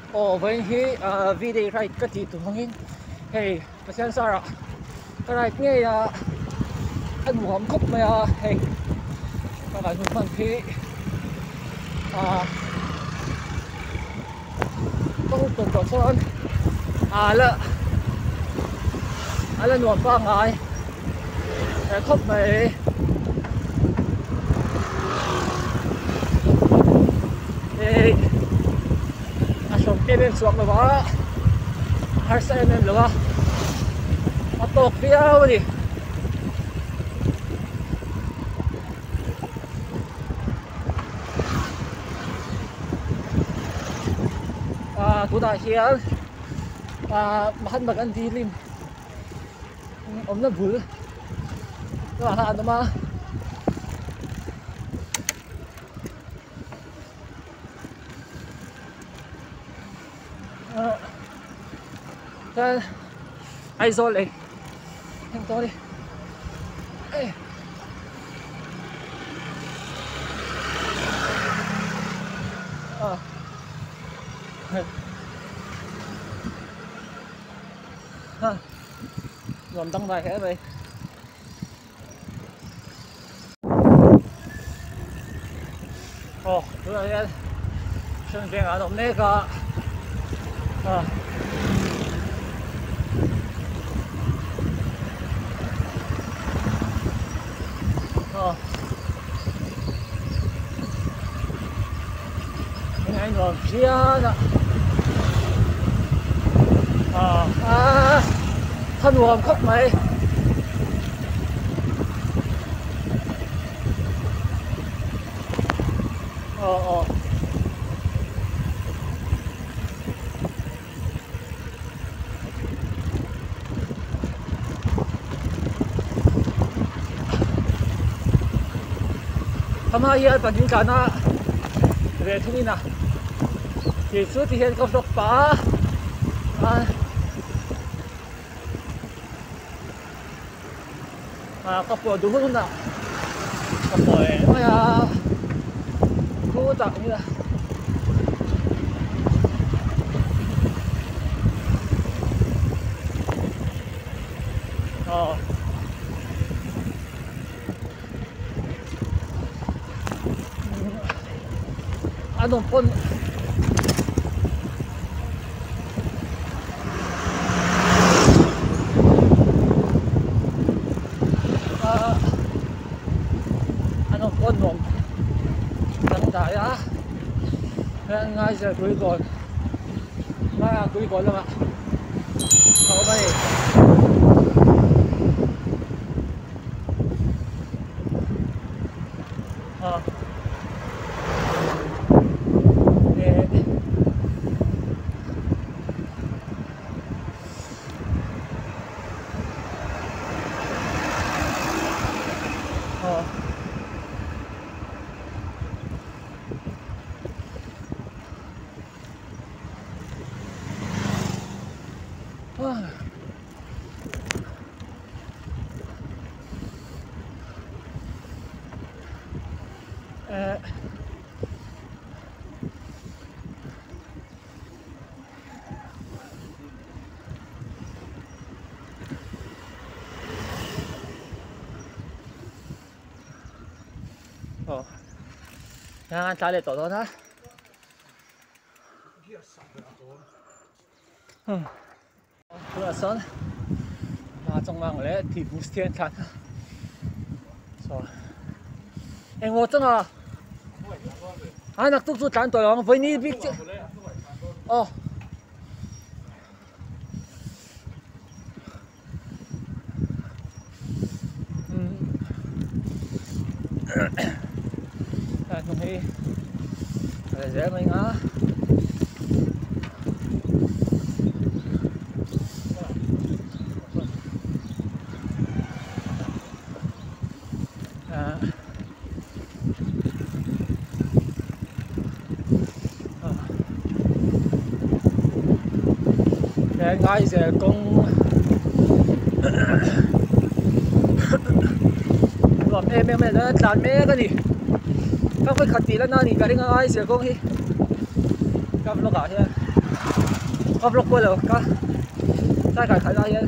Aw vawiin hi ah V day ride ka tih tur hmangin hei Pathian zarah ka ride ngei a a nuam khawp mai a hei ka van hun hman khi ah ka hun tawn tawh chuan ah la a la nuam pangngai khawp mai. Hei a hlawm em em chhuak lo a harsa em em lo a a tawk viau a ni. Ah tunah hian ah Mahatma Gandhi lim awmna bul lamah khan an awm a. Chuan Aizawl ei heng tawh a ni Nuam dang dai hle mai. Aw tunah hian hran vengah an awm mek a ah aw eng a nuam phian a ah ah kha nuam khawp mai. Aw aw. Hama hi a pahnih tlan a ve thung in a kei chu ti hian ka vlog pah a. Ah ka pawh duh hun hunah ka pawh leh mai a khutah nia aw a nawm pawn. An awm pawn nuam dangdai a heng Ngaizel Tuikawn Ngaia Tuikawn lamah a awm a ni. Aw an tlai leh tawh dawn a tunah sawn hma chawng leh tih bus te an thlan a saw engmaw changa a naktuk chu tlan tawh lo ang vawiin bik chu aw. A hnung hi a la zel mai ang a. He Ngaizel kawng nuam em em mai a tlan mek a ni ka vawikhat tih lan a ni ka ring a Ngaizel kawng hi ka vlog ah hian. Ka vlog pawh lo ka cycle khalh lai hian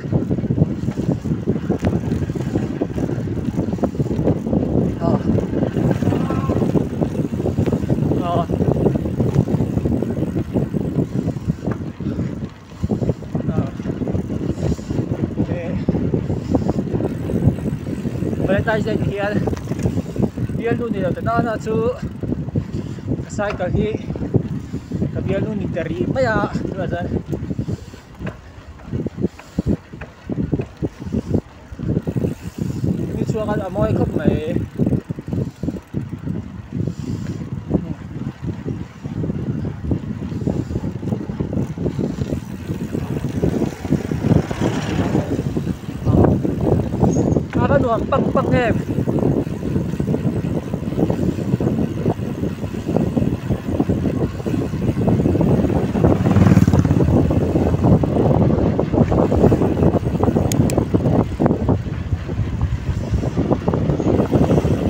aw aw Valentine's Day ti hian bialnu ni lo ta nana chu ka cycle hi ka bialnu ni ta rih mai a tunah chuan ni chhuak a mawi khawp mai. A va nuam pang pang em.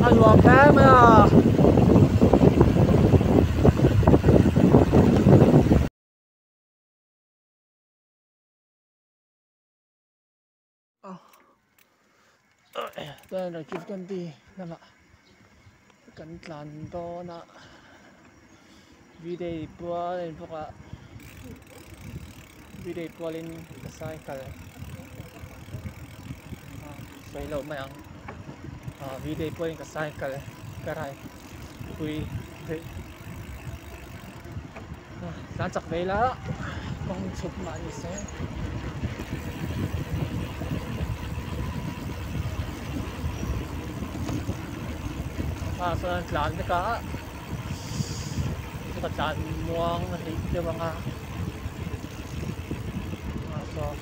A nuam hle mai a. Chuan Rajiv Gandhi lamah kan tlan dawn a V-day pual a ni bawk a V-day pualin ka cycle sawi loh mai ang V-day pualin ka cycle ka ride pui theih tlan chak ve ila kawng chhuk mah ni se. Ah chuan tlan vek a ka tlan muang rih deuh ang a ah saw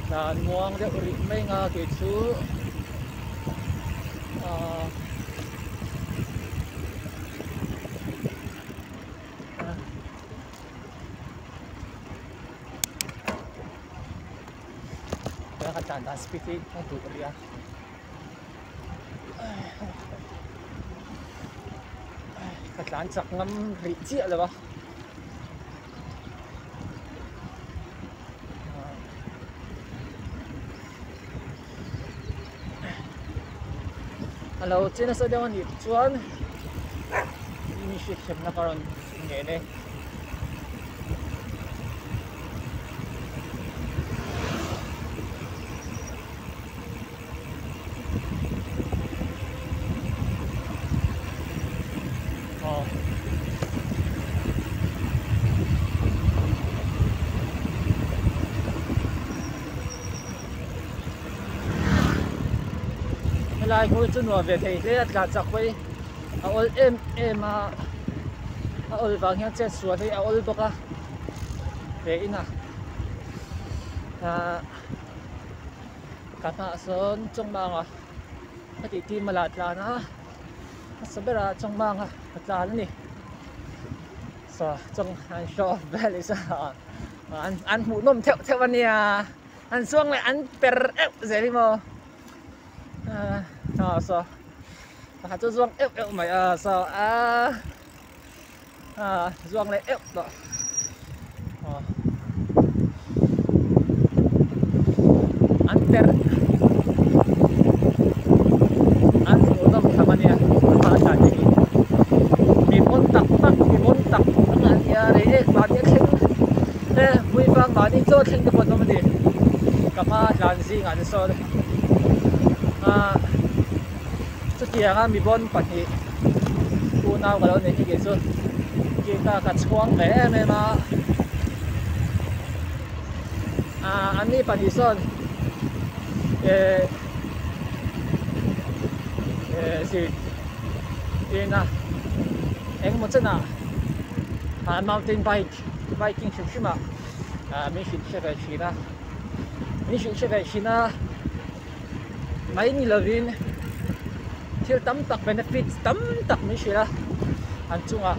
tlan muang deuh rih mai ang a kei chu ah. Ka tlan dan speed hi a duh rih a ka tlan chak ngam rih chiah lo a. A lo che nasa deuh a nih chuan mi hriatthiamna ka rawn ngen e. Aw. Helai hmun chu nuam ve thei hle a tla chak pawh hi a awl em em a a awl vang hian chet sual hi a awl bawk a he inah ahh ka hmaah sawn chawngmanga a tih tim a lah tlan a hmasa berah chawngmanga a tlan a ni saw chawng an show off vel hi saw an hmuh nawm theuh theuh a nia. An chuang leh an per euh zel hi maw ah saw pakhat chu zuang euh euh mai a saw ah ah zuang leh euh tawh aw an per an hmuh nawm tham a nia a tlan te hi mi pawn tak tak mi pawn tak tak a nia rei ek mahni a thleng. He Hmuifang mahni chaw thleng te pawh an awm a ni. Ka hma tlan zingah te sawn ah chutianga mi bawn pahnih unau ka lo nei hi kei chu kita ka chhuang ve em em a ah an ni pahnih sawn eh eh zirtirna engemaw chenah ah mountain bike. Biking hrim hrim ah ah min hrilh hre ve thin a min hrilh hre ve thin a mai ni lovin thil tam tak benefits tam tak min hrilh a an chungah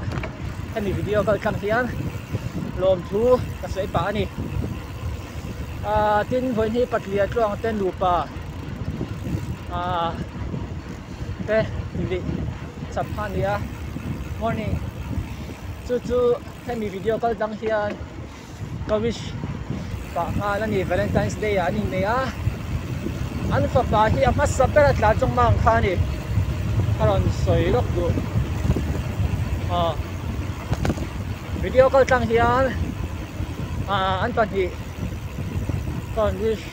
hemi video kal tlang hian lawmthu ka sawi pah a ni ah tin vawiin hi patliah tluang te nupa ah te lih chap kha a ni a morning. Chu chu hemi video kal tang hian ka wish pah nghal a ni Valentine's Day ah an innei a an fapa hi a hmasa ber a tlan chawng mang kha a ni a rawn sawi lawk duh aw video kal tlang hian ah an pahnih ka rawn wish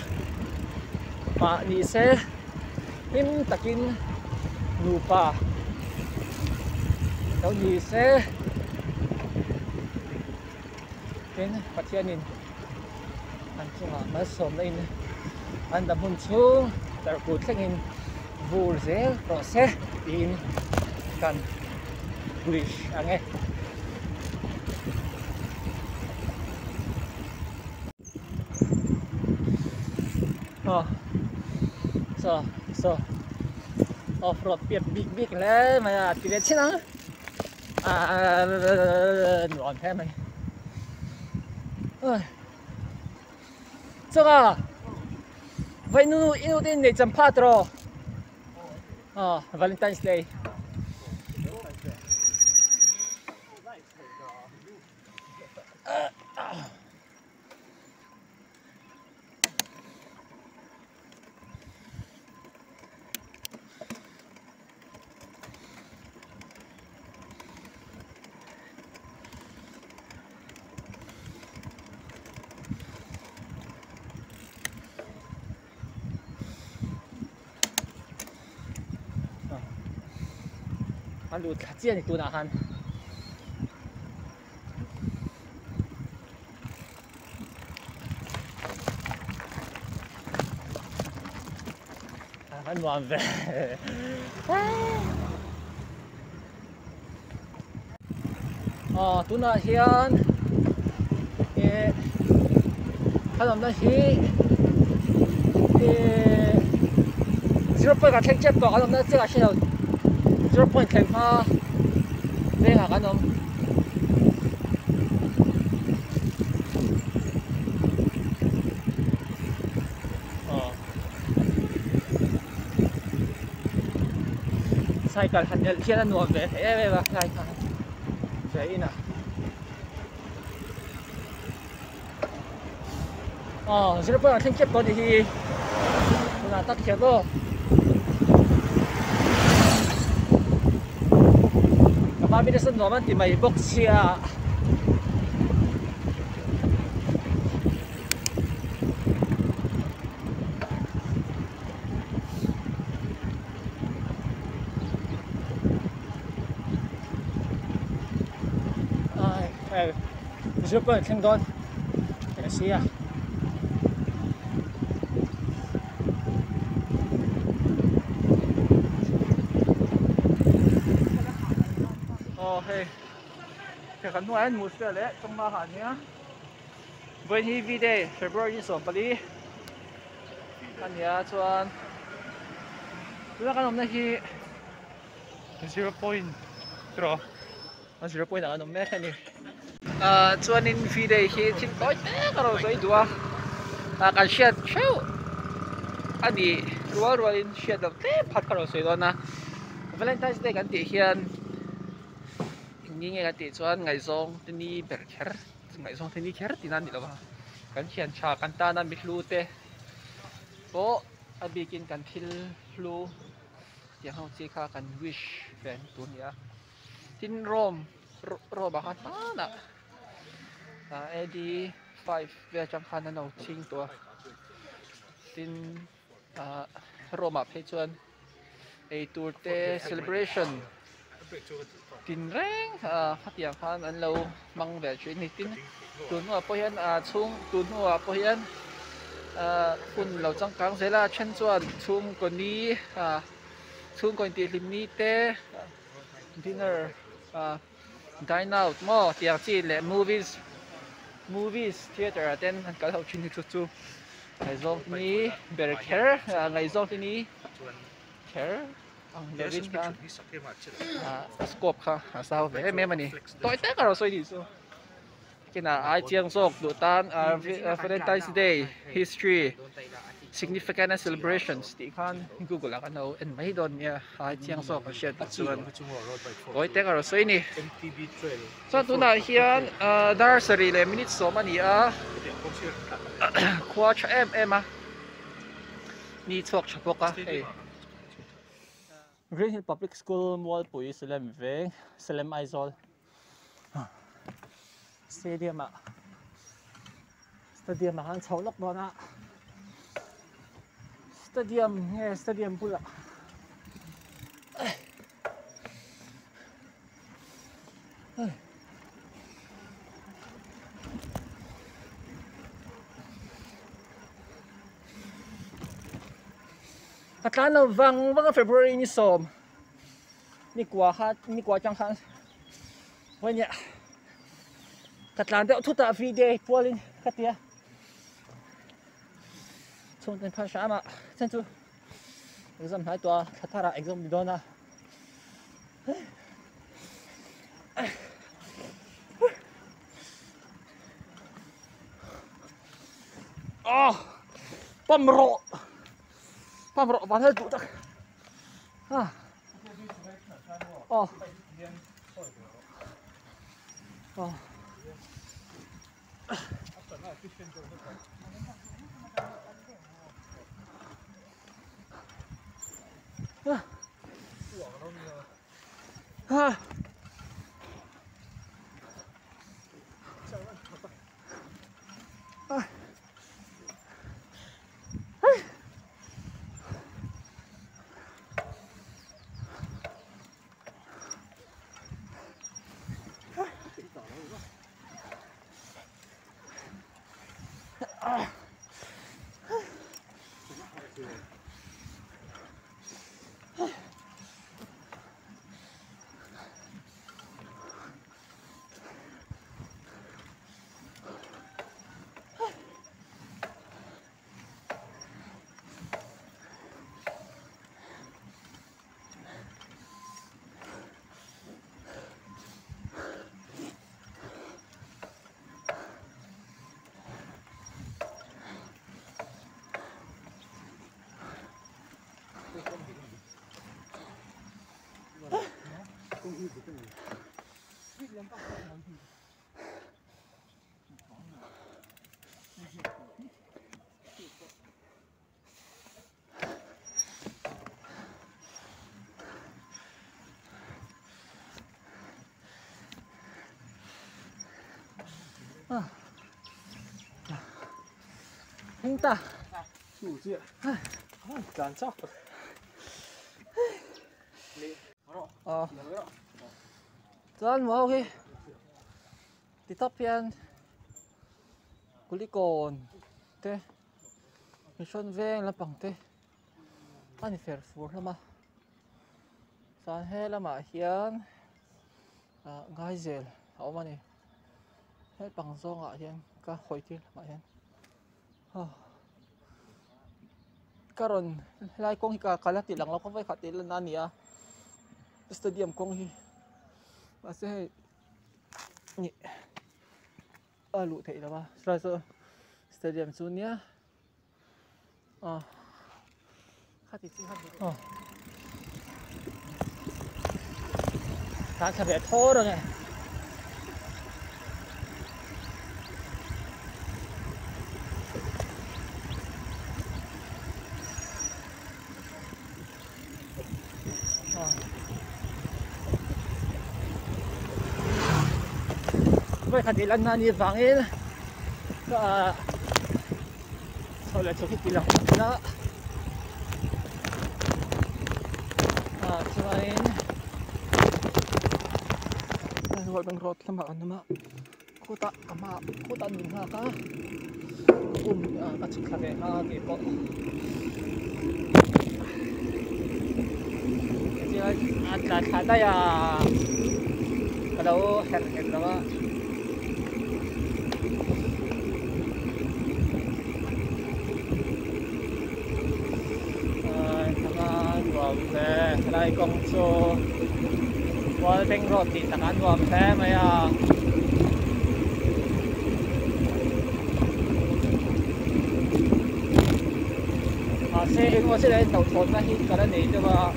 pah ni se hlim takin nupa lo ni se tin Pathianin an chungah malsawmna in an dam hun chhung tarkut thlengin vur zel rawh se tiin kan wish ang e. Aw saw saw off road piap bik bik hle mai a ti ve chin ang ahh nuam hle mai chunga vainu inu te in nei cham phat rawh aw valentine's day. A lut thla chiah a ni tunah khan. A nuam ve aw tunah hian eh kan awmna hi eh zero point ah thleng tep tawh kan awmna chiah ah hre lo zero point thleng hma vengah kan awm. Cycle han elh hian a nuam ve thei em em a tlai khan ve in a aw 0.1 thleng tep tawh a nih hi tunah tak hian aw. Ka hma mi nasa nuam an ti mai bawk sia. Ai hei 0.1 thleng dawn ka sia. Aw hei hei kan hnuaiah hian Musia leh Chawngma ha ania vawiin hi V day February 14 ania chuan tuna kan awmna hi zero point tiraw. A zero point ah an awm mek a ni. Ahh chuanin V day hi thil tawi tek a rawn sawi duh a, ah kan hriat theuh a ni rual rualin hriat loh tlem phat ka rawn sawi dawn a, Valentine's day kan tih hian eng ni nge kan tih chuan ngaihzawng te ni ber kher ngaihzawng te ni kher tihna a ni lo va, kan thian tha kan tana mi hlu te pawh a bikin kan thil hlu tiang ho chi kha kan wish ve tur a ni a. Tin Rome Rome ah khan hmanah AD 5 vel atang khan an lo ching tawh a tin ah Rome ah phei chuan eitur te celebration tin reng ah khatiang khan an lo hmang ve thin a ni tin tun hnuah pawh hian ah chhung tun hnuah pawh hian ah hun lo changkang zel a a then chuan chhungkaw ni ah chhungkaw intihhlim ni te. Dinner ah dine out maw tiang chi leh movies movies theatre ah ten an kal ho thin hi chu chu ngaihzawng te ni ber kher ah ngaihzawng te ni kher ang lovin khan ah a scope kha a zau ve em em a ni tawi tak a rawn sawi tih chu kinah ai chiang zawk duh tan ah valentine's day history. Significant and celebrations tih khan Google ah khan lo en mai dawn nia a chiang zawk a hriat duh chuan tawi te ka rawn sawi a ni. Chuan tunah hian dar sarih leh minute sawm a ni a, khua tha em em a, ni chhuak tha bawk a hei. Green Hill Public School Mualpui Salem veng Salem Aizawl Stadium ah Stadium ah khan chho lawk dawn a Stadium nge Stadium bulah Ka tlan lo vang vang a February ni sawm ni kua kha ni kua atang khan vawinia ka tlan deuh thut a V day pualin ka ti a chhungte phal hram a chhan chu exam hnai tawh a thla thar ah exam ni dawn a. Ah pam rawh pam rawh van hel duh tak ah oh oh ah ah Heng ta. Chuan maw hi ti tawp hian kulikawn te mihrawn veng lampang te a ni fer fur hlawm a chuan he lamah hian ah ngaizel a awm a ni hepang zawngah hian ka hawi tir lamah hian. Ka rawn helai kawng hi ka kal a tih lang lo kha vawikhat tih lan na a ni a stadium kawng hi mahse hei nih a luh theih loh a chulai chu stadium chu nia aw khati chi kha aw tlan thla ve thawr ang e. Vawikhat i lanna ni vangin ka chho leh chho hi ti lang ila ah chuanin Rualbank road lamah an awm a khutah ka hmaah khutah an min nghak a um ka chhuk thla ve nghal a tih pawh chuan a tla thla daih a ka lo herh nghet lo a. Nuam hle helai kawng chu Mualbeng road tih takah a nuam hle mai a. Mahse engemaw chiah hian hlauhthawnna hi ka la nei deuh a,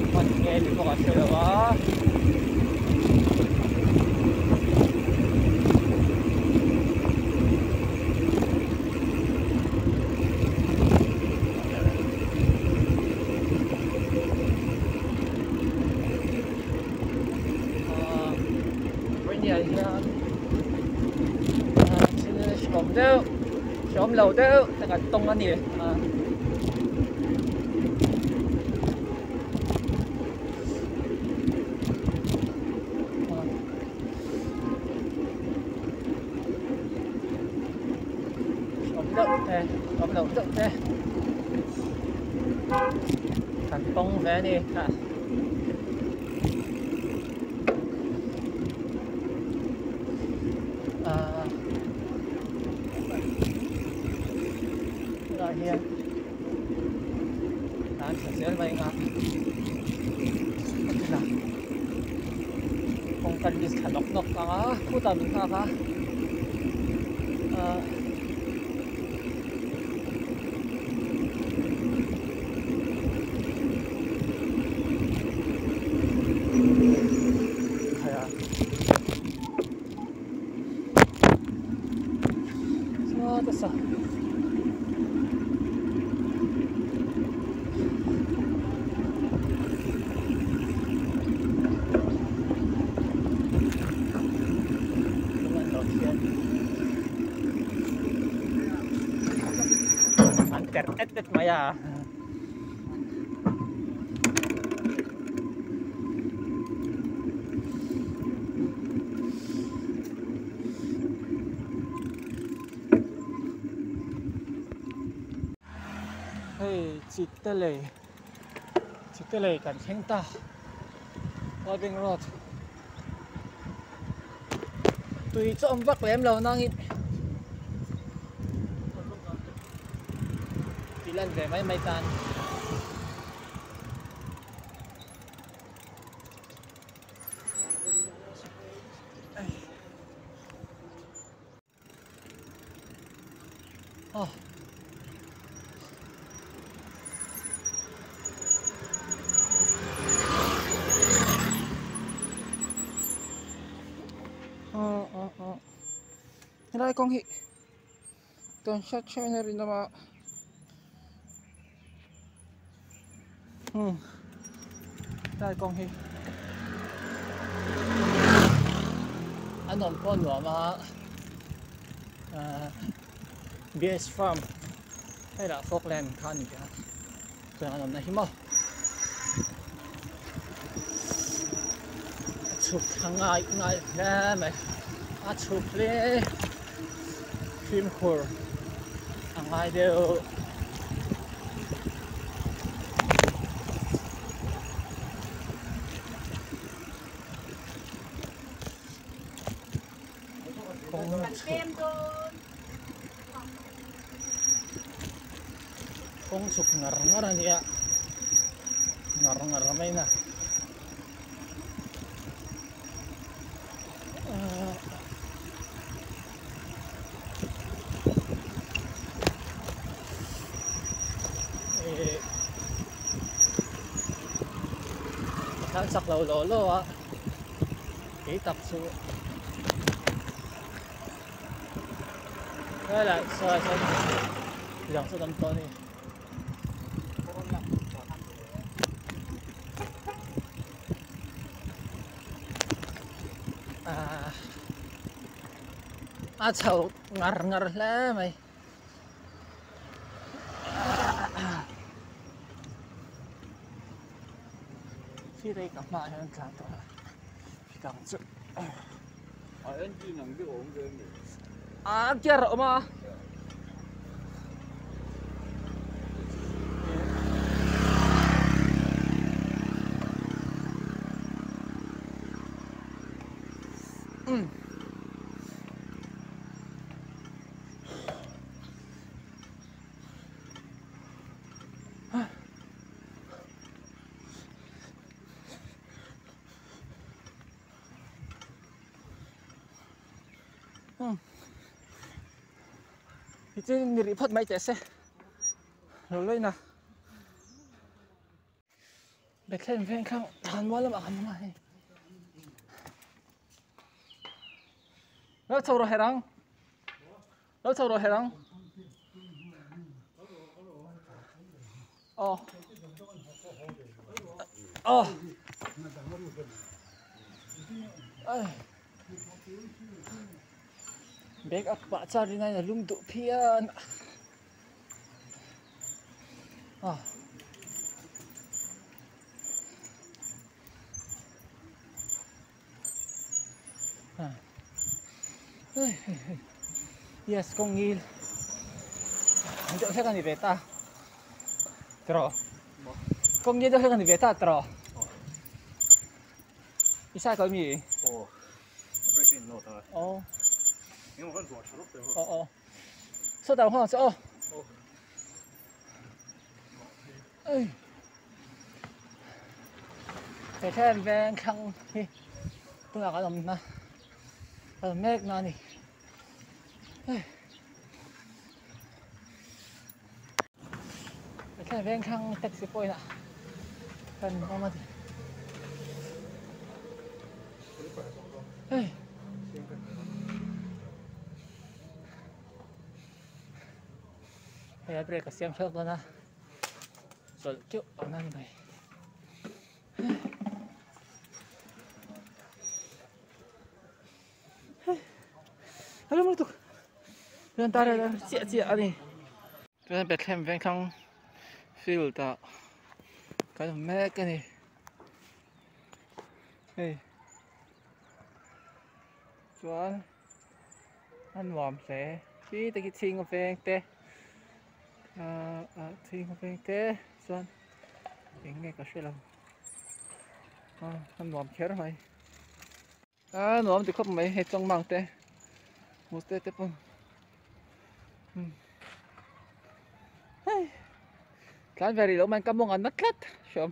hman nge ni pawh ka hre lo a. Vawinia hian thil hreawm deuh hreawm lo deuh te kan tawng a ni hreawm deuh te hreawm lo deuh te kan tawng ve a ni. Tunah hian tlan thla zel mai ang a tunah kawng kan miss thla nawk nawk ang a khutah min nghak a ahh. An perh et et mai a. Hei Chittelei Chittelei kan thleng ta Wabing Road. Tui chu awm vak lem lo nangin tih lan ve mai mai tan. Oh. Oh, oh, oh. Helai kawng hi construction a rinawm a. Hmm. Helai kawng hi a nawm pawh a nuam a. BS farm hei lah Falkland kha a ni a chuan an awmna hi maw a chhuk thla ngai ngai hle mai a chhuk hle fimkhur a ngai deuh. Kawng chhuk ngar ngar a nia ngar ngar mai na eh a chak lo law law a. Kei tak chu helai saw sawn midang chu an awm tawh a ni. Ah a chho ngar ngar hle mai. Sirei ka hmaah hian tlan tawh a midang chu A engine ang deuh a awm ve a ni. A gear a awm a. Umm. Tichuan ni rih phawt mai teh se. Lo lawih na. Bethlehem veng kha thlan mual lamah kan awm a hei. Lo chho rawh herh ang. Lo chho rawh herh ang. Aw. Aw. Ai. Bag ak pah char in a lum duh phian. Ah. Yes, kawng ngil. An deuh hlek a ni ve ta. Tiraw. Kawng ngil deuh hlek a ni ve ta tiraw. I cycle mi? Aw. Brake in nawt a. Aw. Engemaw kan ruah tha rawp te ho. Aw aw. Sawtah nghawng che aw. Ei. He thlen veng thlang hi tunah kan awm na kan awm mek na a ni. Ei. He thlen veng thlang taxi point ah kan awm a ni. Ei. Hei a brake a siam hlauh dawn a chawlh keuh ang a ni mai. Hello lutuk chuan tar chiah chiah a ni chuan Bethlehem Vengthlang field ah kan awm mek a ni hei chuan. A nuam hle khi te khi chhing a veng te ahh ah chhing a veng te chuan eng nge ka hre lo ah a nuam kher mai a nuam ti khawp mai hei chawngmang te hmu te te pawn umm hei tlan ve rih loh mai ka mawng an na tlat hreawm.